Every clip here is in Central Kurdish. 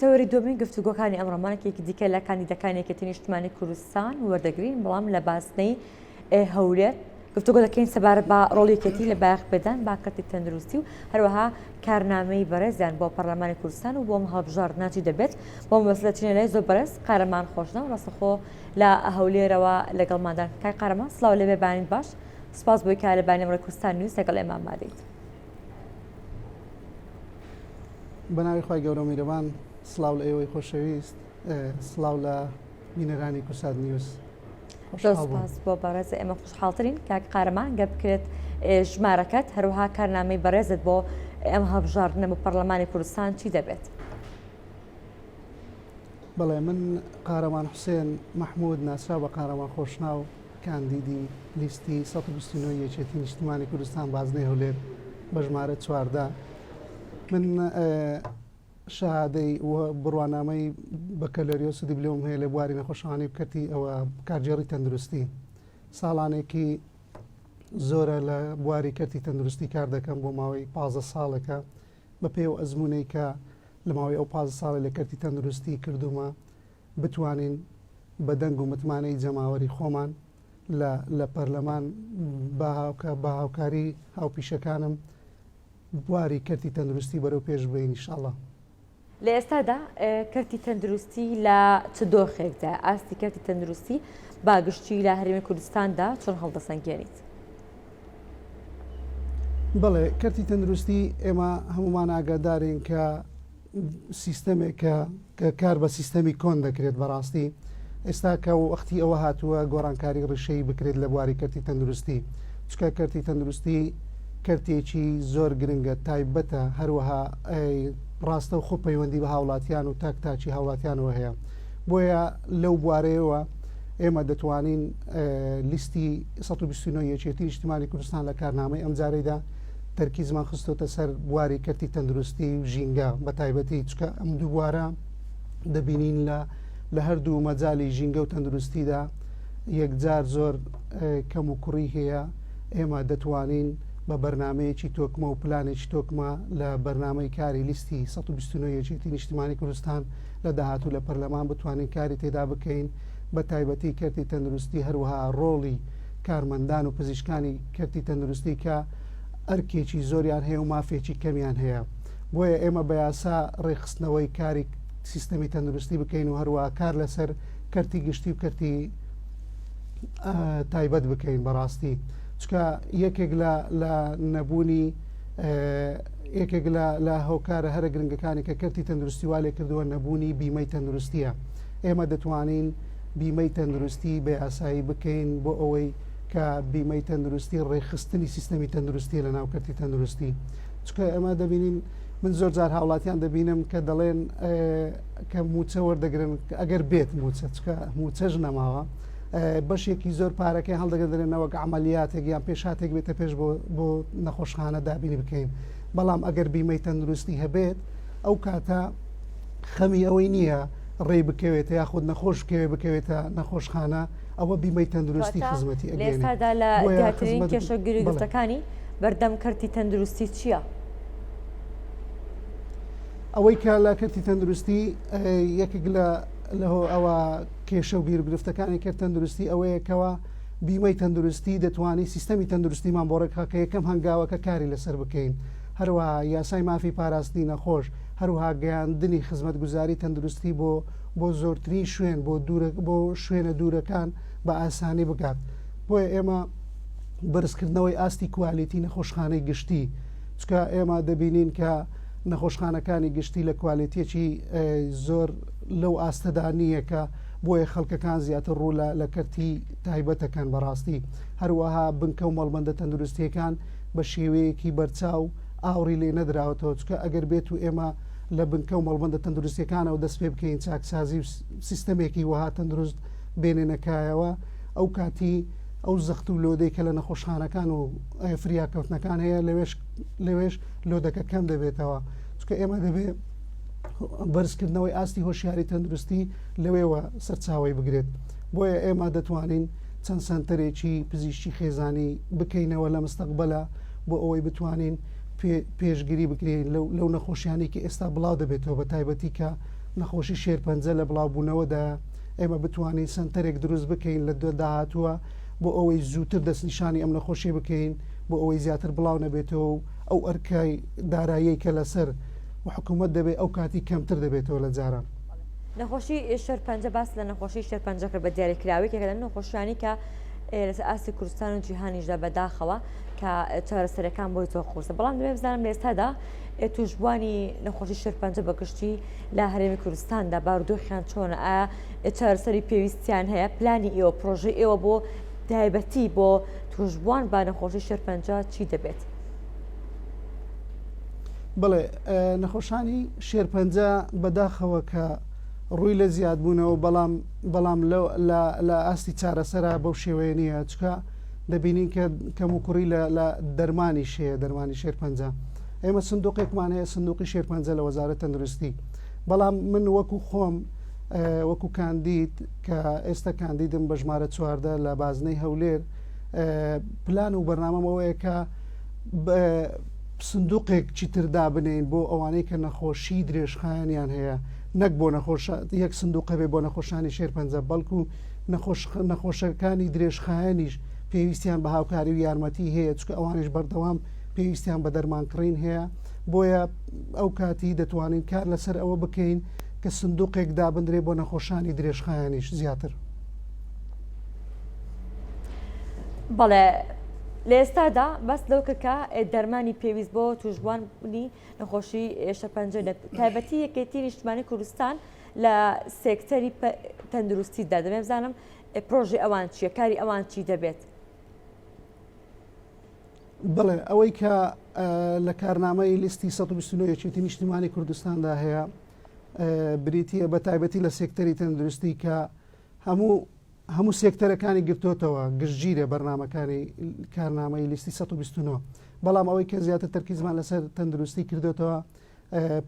تەوەری دووەمین گفتوگۆکانی ئەمڕۆمان یەکێکی دیکە لە کاندیدەکانی یەکێتی نیشتمانی کوردستان وەردەگرین، بەڵام لە بازنەی هەولێر گفتوگۆ دەکەین سەبارەت بە ڕۆڵی یەکێتی لە بایەخ پێدان بە کەرتی تەندروستی و هەروەها کارنامەی بەڕێزیان بۆ پەرلەمانی کوردستان و بۆ ئەم هەڵبژاردنە چی دەبێت. بۆ مەبەستە دەچینە لای زۆر بەڕێز قارەمان خۆشناو ڕاستەخۆ لە هەولێرەوە لەگەڵماندان. کاک قارەمان سڵاو لێبێ، بەیانیت باش، سپاس بۆی کە لە بەیانی ئەمڕۆی کوردستان نیوز لەگەڵ ئێمە ئامادەیت. بەناوی خوای گەورە و میرەبان سڵاو لە ئێوەی خۆشەویست سڵاو لە بینەرانی کوردسات نیوز. زۆر سپاس بۆ بەڕێز ئێمە خۆشحاڵترین کاک قارەمان گەر بکرێت ژمارەکەت هەروەها کارنامەی بەڕێزت بۆ ئەم هەڵبژاردنە بۆ پەرلەمانی کوردستان چی دەبێت؟ بەڵێ من قارەمان حوسێن مەحمود ناسراو بە قارەمان خۆشناو کاندیدی لیستی 129 یەکێتی نیشتیمانی کوردستان بازنەی هەولێر بە ژمارە 14 من شەهادەی و بڕوانامەی بەکەلۆریۆس و دیبلۆم هەیە لە بواری نەخۆشخانەی و کەرتی ئەوە کارگێڕی تەندروستی. ساڵانێکی زۆرە لە بواری کەرتی تەندروستی کار دەکەم بۆ ماوەی 15 ساڵێکە بە پێی ئەو ئەزموونەی کە لە ماوەی ئەو 15 ساڵی لە کەرتی تەندروستی کردوومە بتوانین بە دەنگ و متمانەی جەماوەری خۆمان لە لە پەرلەمان بە هاوکاری هاوپیشەکانم بواری کەرتی تەندروستی بەرەو پێش ببەین ان شاء اللە. لە ئێستادا کەرتی تەندروستی لە چ دۆخێکدایە؟ ئاستی کەرتی تەندروستی با گشتی لە هەرێمی کوردستاندا چۆن هەڵدەسەنگێنیت؟ بەڵێ کەرتی تەندروستی ئێمە هەمومان ئاگادارین کە سیستەمێکە کە کار بە سیستەمی کۆن دەکرێت بەڕاستی ئێستا کە وەختی ئەوە هاتووە گۆڕانکاری ڕیشەیی بکرێت لە بواری کەرتی تەندروستی چکە کەرتی تەندروستی کەرتێکی زۆر گرنگە تایبەتە هەروەها ڕاستە و خۆ پەیوەندی بە هاوڵاتیان و تاک تاکی هاوڵاتیانەوە هەیە بۆیە لەو بوارەیەوە ئێمە دەتوانین لیستی 129 یەکێتی نیشتیمانی کوردستان لە کارنامەی ئەم جارەیدا تەرکیزمان خستۆتە سەر بواری کەرتی تەندروستی و ژینگە بە تایبەتی چکە ئەم دوو بوارە دەبینین لە لە هەردوو مەجالی ژینگە و تەندروستیدا یەکجار زۆر کەم و کوڕی هەیە ئێمە دەتوانین بە بەرنمەیەکی تۆکمە و پلانێکی تۆکمە لە بەرنمەی کاری لیستی 129 یەکێتی نیشتیمانی کوردستان لە داهاتوو لە پەرلەمان بتوانین کاری تێدا بکەین بە تایبەتی کەرتی تەندروستی هەروەها ڕۆڵی کارمەندان و پزیشکانی کەرتی تەندروستی کە ئەرکێکی زۆریان هەیە و مافێکی کەمیان هەیە بۆیە ئێمە بە یاسا ڕێکخستنەوەی کاری سیستەمی تەندروستی بکەین و هەروە کار لەسەر کەرتی گشتی و کەرتی تایبەت بکەین بەڕاستی چکە یەکێک لە لە نەبوونی یەکێک لە لە هۆکارە هەرە گرنگەکانی کە کەرتی تەندروستی وا لێ کردووە نەبوونی بیمەی تەندروستیە ئێمە دەتوانین بیمەی تەندروستی بە یاسایی بکەین بۆ ئەوەی کە بیمەی تەندروستی ڕێکخستنی سیستەمی تەندروستی لە ناو کەرتی تەندروستی چکە ئێمە دەبینین من زۆر جار هاوڵاتیان دەبینم کە دەڵێن کە موچە وەردەگرن ئەگەر بێت موچە چکە موچەش نەماوە بەشێکی زۆر پارەکەی هەڵدەگەدرێنەوە کە عملیاتێک یان پێشاتێک بێتە پێش بۆ بۆ نەخۆشخانە دابینی بکەین بەڵام ئەگەر بیمەی تەندروستی هەبێت ئەو کاتە خەمی ئەوەی نییە ڕێی بکەوێتە یاخود نەخۆش بکەوێ بکەوێتە نەخۆشخانە ئەوە بیمەی تەندروستی خزمەتی ئەگەیەنێت. لە ئێستادا لە دیارترین کێشە گیروگرفتەکانی بەردەم کەرتی تەندروستی چییە؟ ئەوەی کە لە کەرتی تەندروستی یەکێک لە لە ئەوە کێشە و گیروگرفتەکانی کەرت تەندروستی ئەوەیە کەوا بیمەی تەندروستی دەتوانانی سیستەمی تەندروستیمان بۆ ڕێکخا کە یەکەم هەنگاوەکە کاری لەسەر بکەین هەروەها یاسای مافی پاراستنی نەخۆش هەروەها گەیاندنی خزمەتگوزاری تەندروستی بۆ بۆ زۆرترین شوێن بۆ دوورە بۆ شوێنە دوورەکان بە ئاسانی بگات بۆیە ئێمە بەرزکردنەوەی ئاستی کوالیتی نەخۆشخانەی گشتی چکە ئێمە دەبینین کە نەخۆشخانەکانی گشتی لە کوالێتیەکی زۆر لەو ئاستەدا نییە کە بۆیە خەڵکەکان زیاتر ڕوو لە لە کەرتی تایبەتەکەن بەڕاستی هەروەها بنکە و مەڵبەندە تەندروستیەکان بە شێوەیەکی بەرچاو ئاوڕی لێ نەدراوەتەوە چکە ئەگەر بێت و ئێمە لە بنکە و مەڵبەندە تەندروستیەکانەوە دەست پێ بکەین چاکسازی و سیستەمێکی وەها تەندروست بێنێنە کایەوە ئەو کاتی ئەو زەخت و لۆدەی کە لە نەخۆشخانەکان و فریاکەوتنەکان هەیە لەوێش لەوێش لۆدەکە کەم دەبێتەوە چکە ئێمە دەبێ بەرزکردنەوەی ئاستی هۆشیاری تەندروستی لەوێوە سەرچاوی بگرێت بۆیە ئێمە دەتوانین چەند سنتەرێکی پزیشکی خێزانی بکەینەوە لە مستەقبەلە بۆ ئەوەی بتوانین پێشگیری بکرێن لەو نەخۆشیانی کە ئێستا بڵاو دەبێتەوە بە تایبەتی کە. نەخۆشی شێرپەنجە لە بڵاوبوونەوەدایە، ئێمە بتوانین سەنتەرێک دروست بکەین لە داهاتووە بۆ ئەوەی زووتر دەستنیشانی ئەم نەخۆشیە بکەین بۆ ئەوەی زیاتر بڵاو نەبێتەوە و ئەو ئەرکای داراییەی کە لەسەر حکوومەت دەبێت ئەو کاتی کەمتر دەبێتەوە لە جاران. نەخۆشی شێرپەنجە باس لە نەخۆشی شێرپەنجە کرد بە دیاریکراوی یەکێکە لەم نەخۆشیانەی کە لەسەر ئاستی کوردستان و جیهانیشدا بەداخەوە کە چارەسەرەکان بۆی زۆر قورسە بەڵام دەبێت بزانم لە ئێستادا تووشبووانی نەخۆشی شێرپەنجە بەگشتی لە هەرێمی کوردستاندا بارودۆخیان چۆنە ئایا چارەسەری پێویستیان هەیە پلانی ئێوە پرۆژەی ئێوە بۆ تایبەتی بۆ تووشبووان بە نەخۆشی شێرپەنجە چی دەبێت؟ بڵێ نەخۆشانی شێرپەنجە بەداخەوە کە ڕووی لە زیادبوونەوە بەڵام بەڵام لە ئاستی چارەسەرا بەو شێوەیە نییە چکە دەبینین کە کەموکوڕی لە دەرمانی شەیە دەرمانی شێرپەنجە ئێمە سندوقێکمان هەیە سندوقی شێرپەنجە لە وەزارەت تەندروستی بەڵام من وەکو خۆم وەکو کاندید کە ئێستا کاندیدم بە ژمارە 14 لە بازنەی هەولێر پلان و بەرنامەم ئەوەیە کە سندوقێک چیتر دابنێین بۆ ئەوانەی کە نەخۆشی درێژخایەنیان هەیە نەک بۆ نەخۆش یەک سندوقە بێ بۆ نەخۆشانی شێرپەنجە بەڵکو نەخۆشەکانی درێژخایەنیش پێویستیان بە هاوکاری و یارمەتی هەیە چکە ئەوانیش بەردەوام پێویستیان بە دەرمانکڕین هەیە بۆیە ئەو کاتی دەتوانین کار لەسەر ئەوە بکەین کە سندوقێک دابندرێ بۆ نەخۆشانی درێژخایەنیش زیاتر. بەڵێ لە ئێستادا باس لەو کرد کە دەرمانی پێویست بۆ توشبووانی نەخۆشی شەپەنجە تایبەتی یەکێتی نیشتمانی کوردستان لە سێکتەری تەندروستیدا دەبێت بزانم پرۆژەی ئەوان چییە کاری ئەوان چی دەبێت؟ بڵێ ئەوەی کە لە کارنامەی لیستی 129 یەکێتی نیشتیمانی کوردستاندا هەیە بریتە بە تایبەتی لە سێکتەری تەندروستی کە هەموو هەموو سێکتەرەکانی گرتۆتەوە گشتگیرە بەرنامەکانی کارنامەی لیستی 129 بەڵام ئەوەی کە زیاتر تەرکیزمان لەسەر تەندروستی کردوتەوە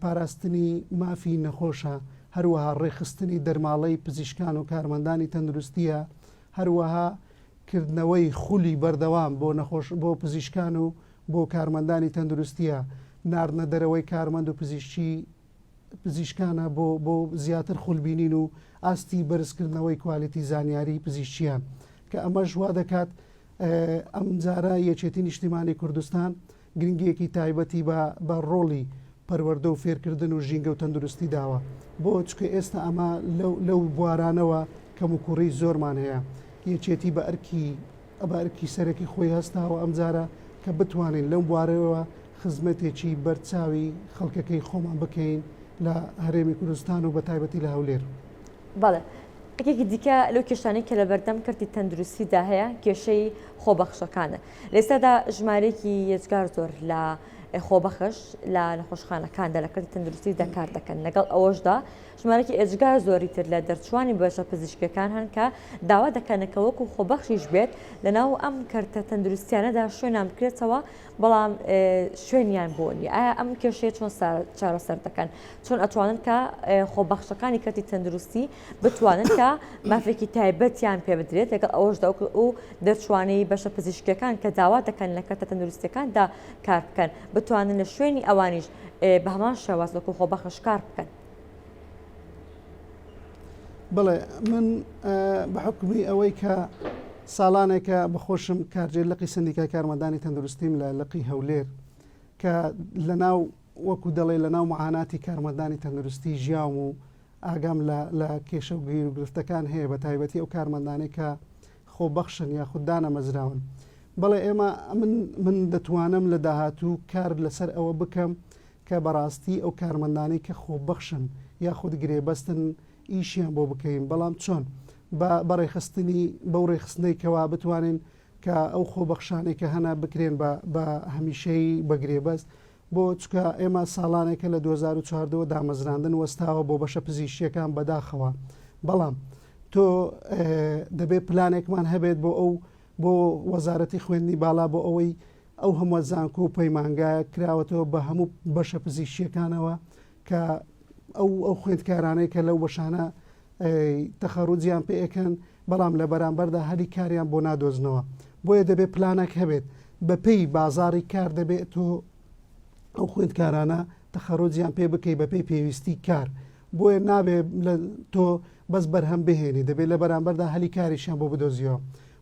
پاراستنی مافی نەخۆشە هەروەها ڕێکخستنی دەرماڵەی پزیشکان و کارمەندانی تەندروستیە هەروەها کردنەوەی خولی بەردەوام بۆ نەخۆش بۆ پزیشکان و بۆ کارمەندانی تەندروستیە ناردنە دەرەوەی کارمەند و پزیشکی پزیشکانە بۆ بۆ زیاتر خولبینین و ئاستی بەرزکردنەوەی کوالیتی زانیاری پزیشکیان کە ئەمەش وا دەکات ئەمجارە یەکێتی نیشتیمانی کوردستان گرنگیەکی تایبەتی بە بە ڕۆڵی پەروەردە و فێرکردن و ژینگە و تەندروستی داوە بۆ چکە ئێستا ئەمە لەو بوارانەوە کەموکوڕی زۆرمان هەیە یەکێتی بە ئەرکی بە ئەرکی سەرەکی خۆی هەستاوە ئەمجارە کە بتوانین لەم بوارەوە خزمەتێکی بەرچاوی خەڵکەکەی خۆمان بکەین لە هەرێمی کوردستان و بە تایبەتی لە هەولێر. بەڵێ یەکێکی دیکە لەو کێشانەی کە لەبەردەم کەرتی تەندروستیدا هەیە کێشەی خۆبەخشەکانە. لە ئێستادا ژمارەیەکی یەجگار زۆر لە خۆبەخش لە نەخۆشخانەکاندا لە کەرتی تەندروستیدا کار دەکەن لەگەڵ ئەوەشدا ژمارەیەکی ئێجگار زۆری تر لە دەرچووانی بەشە پزیشکیەکان هەن کە داوا دەکەن کە وەکو خۆبەخشیش بێت لەناو ئەم کەرتە تەندروستیانەدا شوێنیان بکرێتەوە بەڵام شوێنیان بۆ نیە ئایا ئەم کێشەیە چۆن چارەسەر دەکەن چۆن ئەتوانن کە خۆبەخشەکانی کەرتی تەندروستی بتوانن کە مافێکی تایبەتیان پێ بدرێت لەگەڵ ئەوەشدا و دەرچوانی بەشە پزیشکیەکان کە داوا دەکەن لە کەرتە تەندروستیەکاندا کار بکەن بتوانن لە شوێنی ئەوانیش بە هەمان شێواز وەکو خۆبەخش کار بکەن. بڵێ من بە حکومی ئەوەی کە ساڵانێکە بەخۆشم کارگێر لقی سندیکای کارمەندانی تەندروستیم لە لقی هەولێر کە لەناو وەکو دەڵێ لەناو معاناتی کارمەندانی تەندروستی ژیاوم و ئاگام لە لە کێشە و گیر و گرفتەکان هەیە بە تایبەتی ئەو کارمەندانەی کە خۆبەخشن یاخود دانەمەزراون بەڵێ ئێمە من من دەتوانم لە داهاتوو کار لەسەر ئەوە بکەم کە بەڕاستی ئەو کارمەندانەی کە خۆبەخشن یاخود گرێبەستن ئیشیان بۆ بکەین بەڵام چۆن بە بەڕێخستنی بەو ڕێخستنەی کەوا بتوانین کە ئەو خۆبەخشانەی کە هەنە بکرێن بە بە هەمیشەیی بە گرێبەست بۆ چکە ئێمە ساڵانێکە لە 2014 وە دامەزراندن وەستاوە بۆ بەشە پزیشکیەکان بەداخەوە بەڵام تۆ دەبێت پلانێکمان هەبێت بۆ ئەو بۆ وەزارەتی خوێندنی باڵا بۆ ئەوەی ئەو هەموو زانکۆ و پەیمانگایە کراوەتەوە بە هەموو بەشە پزیشکیەکانەوە کە ئەو ئەو خوێندکارانەی کە لەو بەشانە تەخەڕوجیان پێ ئەکەن بەڵام لە بەرامبەردا هەلی کاریان بۆ نادۆزنەوە بۆیە دەبێت پلانێک هەبێت بەپێی بازاری کار دەبێت تۆ ئەو خوێندکارانە تەخەڕوجیان پێ بکەی بەپێی پێویستی کار. بۆیە نابێ لە تۆ بەس بەرهەم بهێنی دەبێت لە بەرامبەردا هەلی کاریشیان بۆ بدۆزیەوە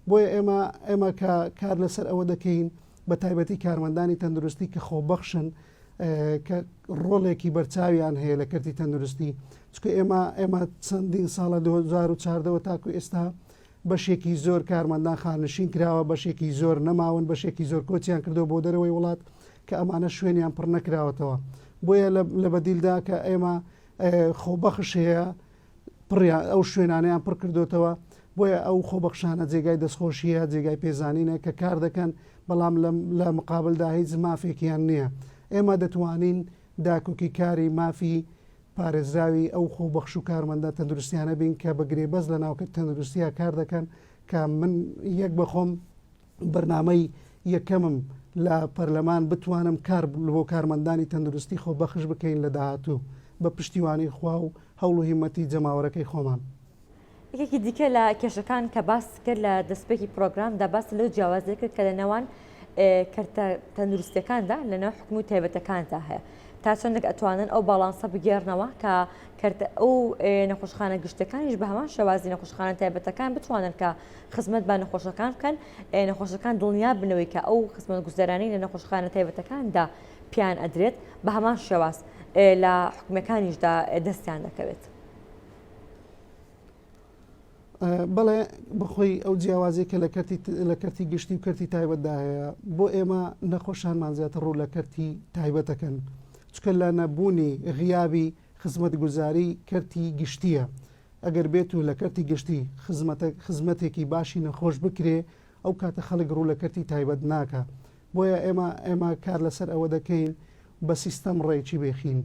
بۆیە ئێمە ئێمە کە کار لەسەر ئەوە دەکەین بە تایبەتی کارمەندانی تەندروستی کە خۆبەخشن کە ڕۆڵێکی بەرچاویان هەیە لە کەرتی تەندروستی چکە ئێمە ئێمە چەندین ساڵە 2014ەوە تاکو ئێستا بەشێکی زۆر کارمەندان خانشین کراوە بەشێکی زۆر نەماون بەشێکی زۆر کۆچیان کردو بۆ دەرەوەی وڵات کە ئەمانە شوێنیان پڕ نەکراوەتەوە بۆیە لە بەدیلدا کە ئێمە خۆبەخش هەیە پڕیان ئەو شوێنانەیان پڕ کردوتەوە بۆیە ئەو خۆبەخشانە جێگای دەستخۆشیە جێگای پێزانینە کە کار دەکەن بەڵام لە مقابلدا هیچ مافێکیان نییە ئێمە دەتوانین داکۆکی کاری مافی پارێزراوی ئەو خۆبەخش و کارمەندە تەندروستیانە بین کە بە گرێبەست لە ناوکە تەندروستیا کار دەکەن کە من یەک بەخۆم بەرنامەی یەکەمم لە پەرلەمان بتوانم کار بۆ کارمەندانی تەندروستی خۆبەخش بکەین لە داهاتوو بە پشتیوانی خوا و هەوڵ و هیمەتی جەماوەرەکەی خۆمان. یەکێکی دیکە لە کێشەکان کە باست کرد لە دەستپێکی پرۆگرامدا باست لەو جیاوازیە کرد کە لە نێوان کەرتە تەندروستیەکاندا لە نێو حکومی و تایبەتەکاندا هەیە تا چەندێک ئەتوانن ئەو باڵانسە بگێڕنەوە کە کەرتە ئەو نەخۆشخانە گشتەکانیش بە هەمان شێوازی نەخۆشخانە تایبەتەکان بتوانن کە خزمەت بە نەخۆشەکان بکەن، نەخۆشەکان دڵنیا بنەوەی کە ئەو خزمەتگوزارانەی لە نەخۆشخانە تایبەتەکاندا پێیان ئەدرێت بە هەمان شێواز لە حکومیەکانیشدا دەستیان دەکەوێت. بەڵێ بەخۆی ئەو جیاوازی کە لە کەرتی لە کەرتی گشتی و کەرتی تایبەتدا هەیە بۆ ئێمە نەخۆشانمان زیاتر ڕوو لە کەرتی تایبەتەکەن چکە لە نەبوونی غیابی خزمەتگوزاری کەرتی گشتیە ئەگەر بێت و لە کەرتی گشتی خزمەتێکی باشی نەخۆش بکرێ ئەو کاتە خەڵک ڕوو لە کەرتی تایبەت ناکا بۆیە ئێمە ئێمە کار لەسەر ئەوە دەکەین بە سیستەم ڕێکی بێخین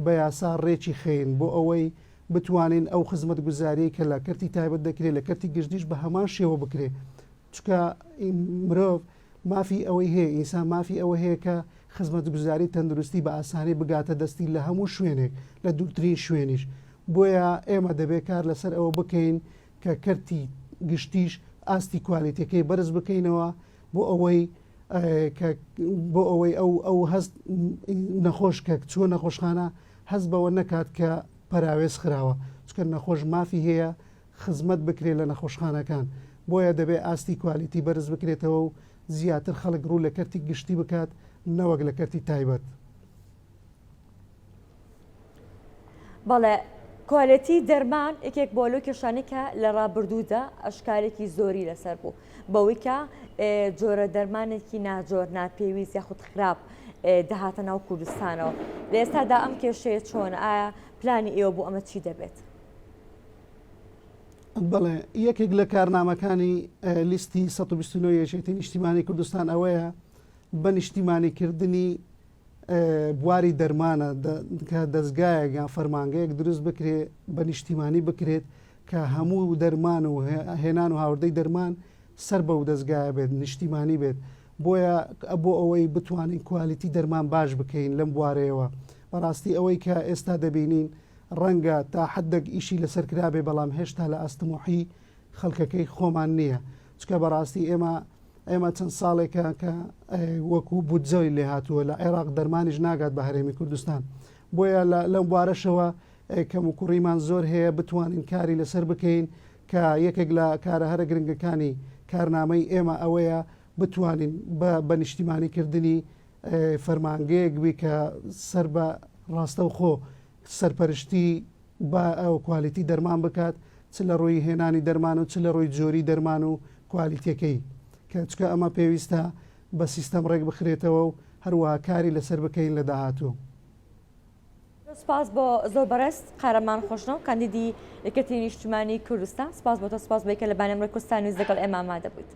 بە یاسا ڕێکی خەین بۆ ئەوەی بتوانین ئەو خزمەتگوزاریەی کە لە کەرتی تایبەت دەکرێت لە کەرتی گشتیش بە هەمان شێوە بکرێ چونکە مرۆڤ مافی ئەوەی هەیە، ئینسان مافی ئەوە هەیە کە خزمەتگوزاری تەندروستی بە ئاسانی بگاتە دەستی لە هەموو شوێنێک، لە دوورترین شوێنیش. بۆیە ئێمە دەبێت کار لەسەر ئەوە بکەین کە کەرتی گشتیش ئاستی کوالیتیەکەی بەرز بکەینەوە بۆ ئەوەی کە بۆ ئەوەی ئەو ئەو هەست نەخۆش کە چووە نەخۆشخانە هەست بەوە نەکات کە پەراوێز خراوە، چونکە نەخۆش مافی هەیە خزمەت بکرێت لە نەخۆشخانەکان، بۆیە دەبێت ئاستی کوالیتی بەرز بکرێتەوە و زیاتر خەڵک ڕوو لە کەرتی گشتی بکات نەوەک لە کەرتی تایبەت. بەڵێ کوالێتی دەرمان یەکێک بۆ لەو کێشانەی کە لە ڕابردوودا ئەشکارێکی زۆری لەسەر بوو بەوەی کە جۆرە دەرمانێکی ناجۆر ناپێویست یاخود خراپ دەهاتە ناو کوردستانەوە لە ئێستادا ئەم کێشەیە چۆن ئایا پلانی ئێوە بۆ ئەمە چی دەبێت؟ بەڵێ یەکێک لە کارنامەکانی لیستی 129 یەکێتی نیشتیمانی کوردستان ئەوەیە بە نیشتیمانیکردنی بواری دەرمانە کە دەستگایەک یان فەرمانگەیەک دروست بکرێ بە نیشتیمانی بکرێت کە هەموو دەرمان و هێنان و هاوردەی دەرمان سەر بەو دەستگایە بێت نیشتیمانی بێت بۆیە بۆ ئەوەی بتوانین کوالیتی دەرمان باش بکەین لەم بوارەیەوە بەڕاستی ئەوەی کە ئێستا دەبینین ڕەنگە تا حەدەک ئیشی لەسەر کرابێ بەڵام هێشتا لە ئاست تموحی خەڵکەکەی خۆمان نییە چکە بەڕاستی ئێمە ئێمە چەند ساڵێکە کە وەکو بودجەی لێ هاتووە لە عێراق دەرمانیش ناگات بە هەرێمی کوردستان بۆیە لەم بوارەشەوە کەم و کوڕیمان زۆر هەیە بتوانین کاری لەسەر بکەین کە یەکێک لە کارە هەرە گرنگەکانی کارنامەی ئێمە ئەوەیە بتوانین بە نیشتیمانیکردنی فەرمانگەیەک بی کە سەر بە ڕاستەوخۆ سەرپەرشتی بە ئەو کوالیتی دەرمان بکات چ لە ڕووی هێنانی دەرمان و چ لە ڕووی جۆری دەرمان و کوالیتیەکەی کە چکە ئەمە پێویستە بە سیستەم ڕێک بخرێتەوە و هەروەها کاری لەسەر بکەین لە داهاتوو. سپاس بۆ زۆر بەڕێز قارەمان خۆشناو کاندیدی یەکێتی نیشتمانی کوردستان سپاس بۆ تۆ سپاس بۆی کە لە بانەمڕۆی کوردستان نیوز لەگەڵ ئێمە ئامادە بوویت.